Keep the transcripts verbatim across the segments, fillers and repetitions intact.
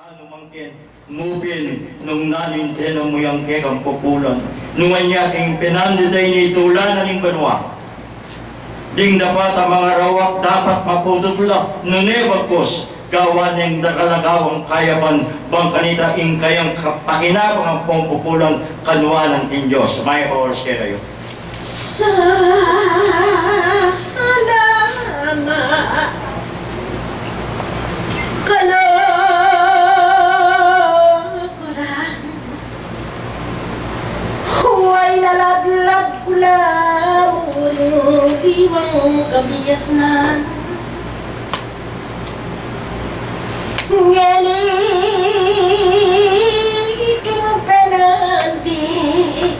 Nung mangkin mu pin, nung nanintena mu yang kekang pupulan, nung anya king penandit a ini tula na ning banua. Ding dapat a mangarawak dapat maputut la, nune bagkus gawan neng dakal a gawang kayapan, bang kanita ing kayang kapakinabang ampong pupulan kanuanan king Dios. Mayap a oras kekayu. Sana ma-, kala ku ra. Huway laladlad ku la mu ring diwang kabiasnan. Ngeni king penandit,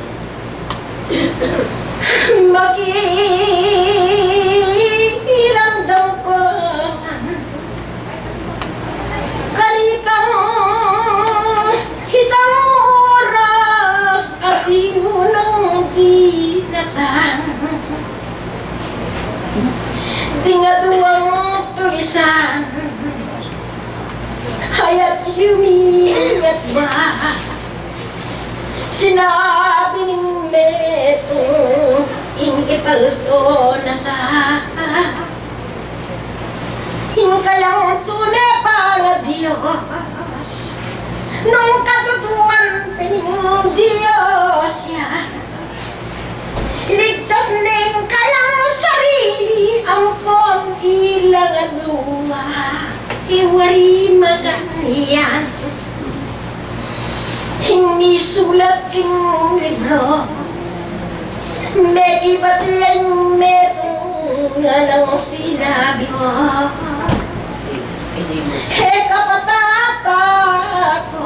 makiramdam ku kanitang itang oras at imunang dinatang. Ding aduang tulisan, ayat yumingat ba? Sinabi ning metung, ing ipalto na sa ing kayang tune pang a Dios. Nung katutuan pin ing Dios ya, iligtas ne ing kayang sarili ampon ilang aduang iwari makanyan. Ing misulat king libru, mekibat ya ing metung a nang sinabi mu. E kapatad ku,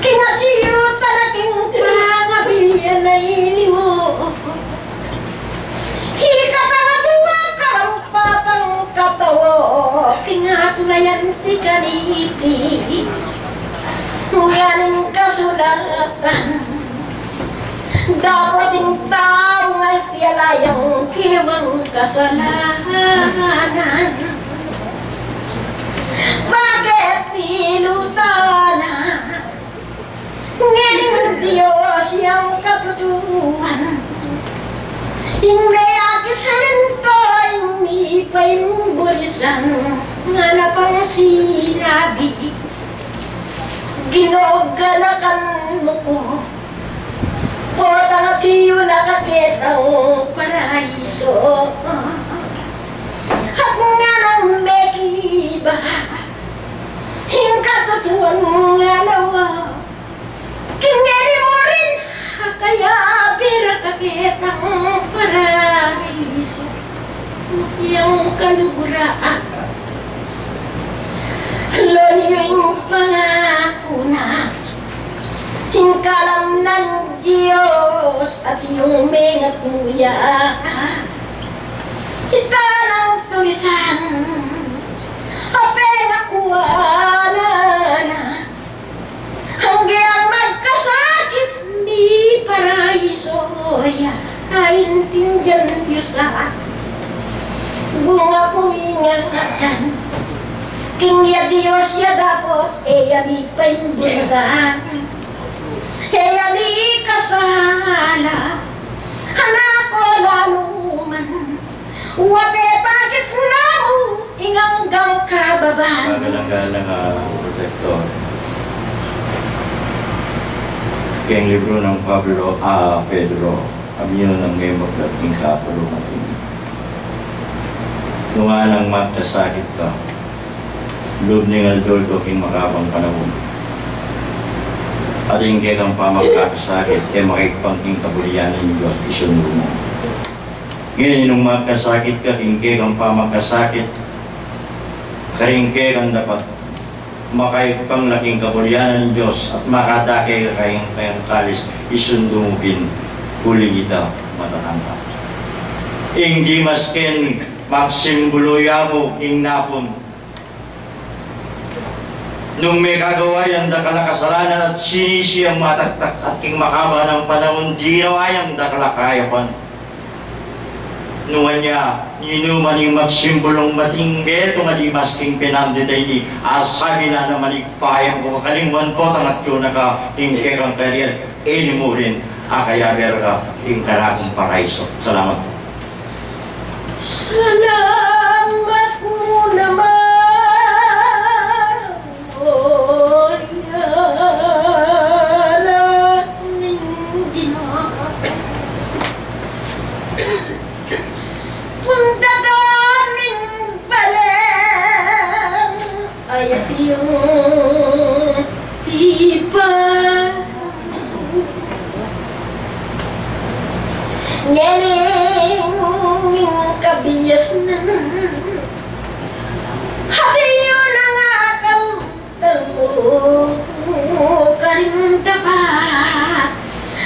king atiu tana king pangabil ya na ini mu. Ikatang aduang karampatang katau king atula yan ti kaniti. Ngening kasulatan, dapot ing tau a iti ala yang kewang kasalanan, bakit ilutan na? Ngening Dios yang katutuan, ing meyakit linto, ing mipaimbulisan, ngana pang sinabi, Ginu, ganakan mu ku, potang atiu na kaketang paraiso. At nganang mekibat ing katutuan, ngana wa, king ngeni mu rin, a kaya bira kaketang paraiso. Yang kaluguran, lon yu ing pangaku na, ing kalam nang Dios at ing mengaku ya. Ita nang tulisan a pengakuan na, angge ang magkasakit, miparaiso ya. Aintindian yu sa, bunga ku ing akan king ya Dios ya, dapot e ya mipaimbulisan, e ya mikasala. Anak ku, lalu man wa pepakit na mu ing anggang kababan. Magalang-galang a protektor. Keng libru nang Pablo, a, Pedro, a miyun nang member king kapulungan ini. Nung nganang magkasakit ka, lub ning aldo king makabang panaun, at ing kekang pamagkakasakit e makaigpang king kaburian ning Dios, isundu mu. Ngeni nung magkasakit ka, ing kekang pamagkasakit, karing kekang dapat makaigpang la king kaburian ning Dios at makadake ka karing kayang kalis, isundu mu pin, uling ita matatangka. Ing Dimas ken magsimbulu ya mu ing napun. Nung mekagawa yang dakal a kasalanan at sinisi yang mataktak at king makaba nang panaun, ginawa yang dakal a kayapan. Nuan ya, ninu man ing magsimbulung matingge, tunga di mas king penandit a ini, asabi na naman ing payam ku, kakalingwan pu, tangat yu na ka, ing kekang karian, ini mu rin, a kayabe ra ka, ing kanakung paraiso. Salamat. Salamat mu naman, o Anak ning Ginu. Punta ka ning balen, ay atiu tipa. Ngening kabiasnan, atiu na nga kam tamu karin dapat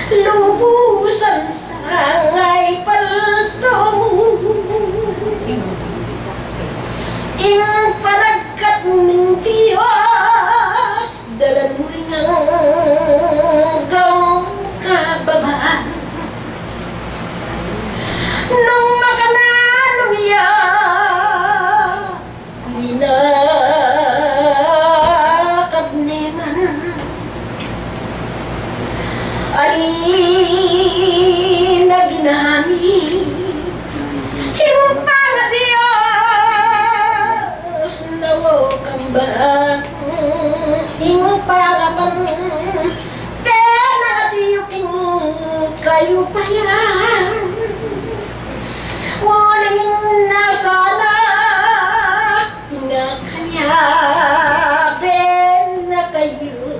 lubusan sangay palto mu. Ing panagkat ning Dios, dalan mu ing anggang kababaan. Nung makananu ya, minakad ne man. Ali na ginami ing pangadios na o kambang ing pangapan. Tena atiu king kayupayan. Uling ing nasa na nga kayabe na kayu.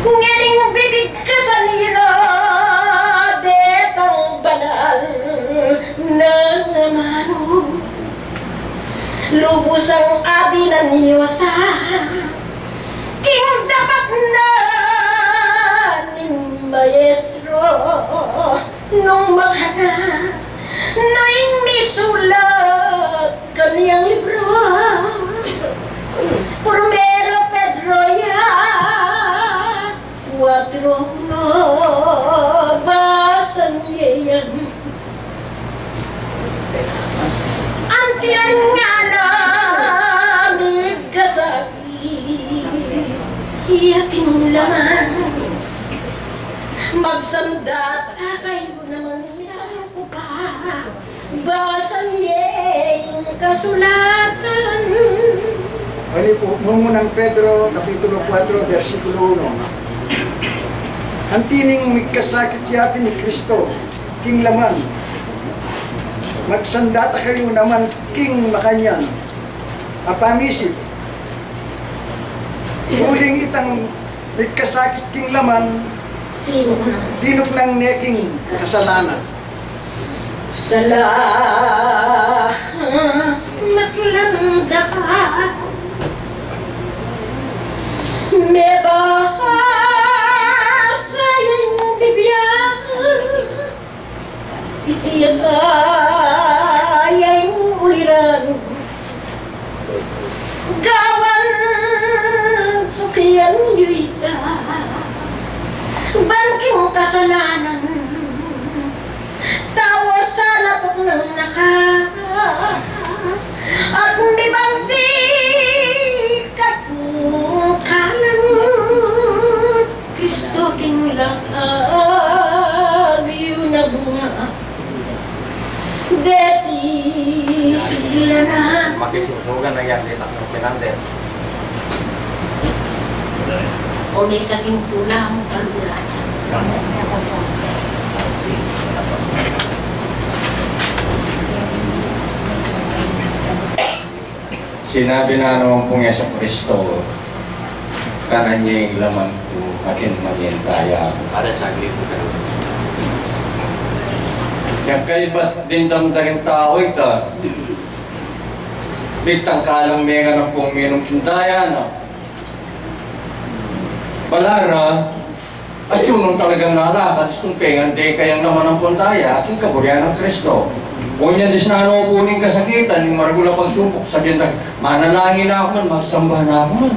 Ngening bibigkasan yu na detang banal nang amanu. Lubusang adinan yu sa king dapat na ning maestro nung makananu ing misulat kaniang libru. Primero Pedro ya, kuatro uno, basan ye yan. Antinan nga na migkasakit ya king laman, magsandata kayu naman sa kupa. Basan ye ing kasulatan. Ani pu, Primero Pedro, Kapitulo kuatro, bersikulo uno. Anti ning migkasakit ya pin i Kristo king laman, magsandata kayu naman king makanyan a pamisip. Uling itang migkasakit king laman, tinuknang ne king kasalanan. Salamat lang da ka. Mebahasa ing bibian. Iti ya sa ya ing uliran. Gawan tukian yu ita ban king kasalanan. Tawasa na tuknang na ka at mibanti ka kanan Kristo king labi yu na bunga. Deti sila na. Makisusugan na yan, di takno pinandet. O may katimpulang kaluran. Sinabi na naman pung Jesu Kristo, kanan ye ing laman ku, akin man ye ing daya ku. Ada saglit ku. Yang kaibat dimdam da ring tau ita, bitang kalang mengan ampong minum king daya na. Balu ra, atyu nung talagang nalakad, kung pengan de kayang laman ampong daya, aking kaburian nang Kristo. Onya disnan no pu ning kasakitan, ning maragul a pagsubuk, sabian da, manalangin na ku man, magsamba na ku man.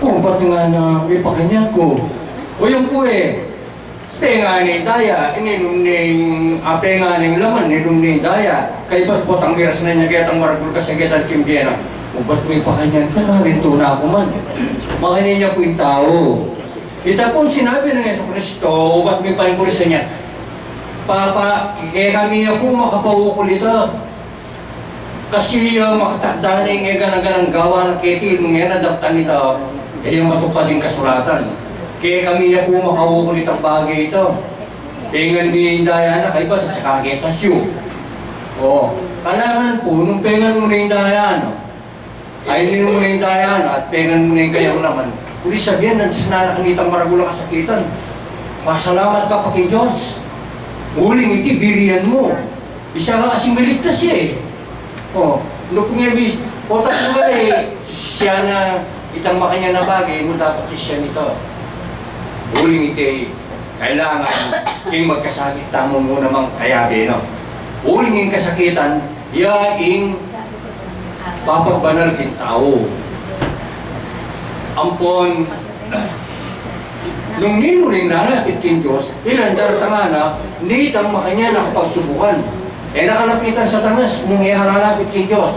O, pati nga na mipakanyag ku. O, yan pu e. Penga ne ing daya, ininum ne ing, a, penga ne ing laman, ininum ne ing daya. Kaybat potang miras na inya ketang maragul kasakitan king bie na. Ubat mi pakanyan ka, mamintu na ku man. Makanyan ya pu ing tau. Ita pung sinabi nang Jesucristo, ubat mi pakanyan ku rin sa inya, Papa, kekami ya pu makapaukul ita. Kasi, ah, makatakda ne ing e gana-ganang gawa na keti, nung e na daptan ita, e ya matupad ing kasulatan. Kekami ya pu makaukul itang bage ita. Pengan mu ne ing daya na, kaybat, at saka ke sasyu. O, kailangan pu, nung pengan mu ne ing daya na, ay, ininum mu ne ing daya na, at pengan mu ne ing kayang laman. Uli sabian nang Dios na, kanitang maragul a kasakitan, pasalamat ka pa king Dios. Uling iti, birian mu. Bisa ka kasing miligtas ya e. O, nung pung e bis-, potang mu e, sisian na itang makanyan a bage, e mu dapat sisian ita. Uling iti, kailangan king magkasakit tamu mu namang kayabe na. Uling ing kasakitan, ya ing papagbanal king tau. Ampon, nung ninu ring lalapit king Dios, ilang daratang na nitang makanyan a kapagsubukan. E na kalapitan Satanas nung e na lalapit king Dios.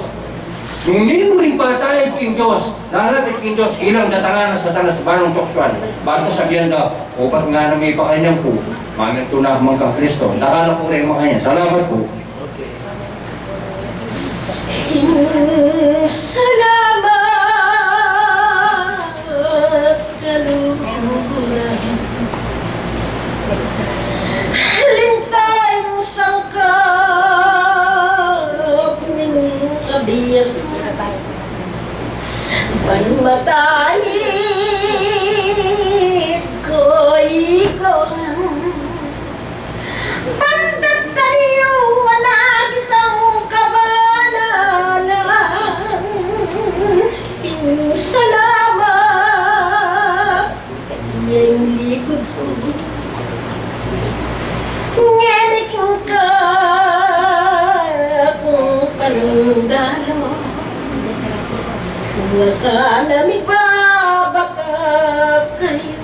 Nung ninu ring pataid king Dios, lalapit king Dios, ilang datangan nang Satanas ban nang tuksuan. Banta sabian da, ubat ngana mi pakanyan pu, mamintu na ku man kang Kristo. Dakal a pu ring makanyan. Salamat pu. Salamat, kaluguran. Lintang sangkap ning kabias, ban mataid ko ika. Pantataliwan na kitang kabanalan. Ing salamat, iya ing likut ku. Ngeni king kakung panandalo, nga sana mibabaka kayu.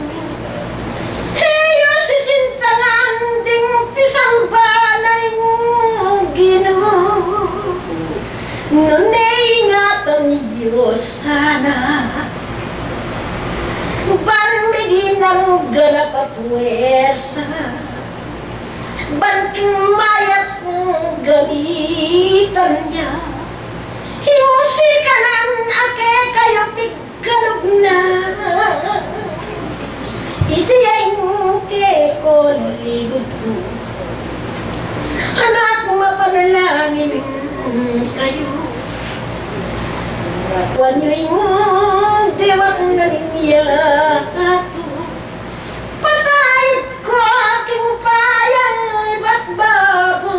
Iya sisintangan ding pisamban ning Ginu. Nune ingatan yu sana ban midinan ganap a puersa, ban king mayap kung gamitan ya. Ing musikanan a kekayu pig kalub na. Iti ya ing kekong ligud ku. Anak, mapanalangin kayu. Akuan yu ing diwang na ning yatu. Pataid ko king upayang ibat babo.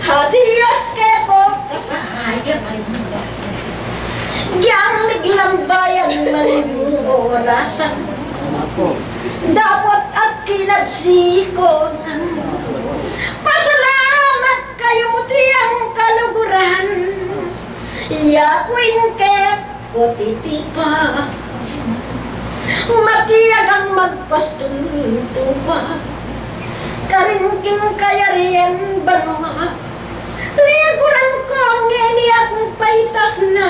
A Dios, keko kapayapan, yang miglambayan man ing orasan, dapot at kinabsi ko ngan. Pasalamat kayu mu tiang kaluguran. Yaku ing keko titipa, matiag ang magpastul tupa karin king kayarian banua. Liguran ko ngeni akung paitas na,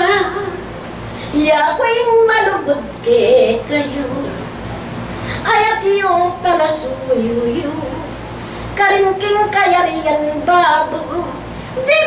yaku ing malugud kekayu. Ayat yung talasuyu yu karin king kayarian babo. Di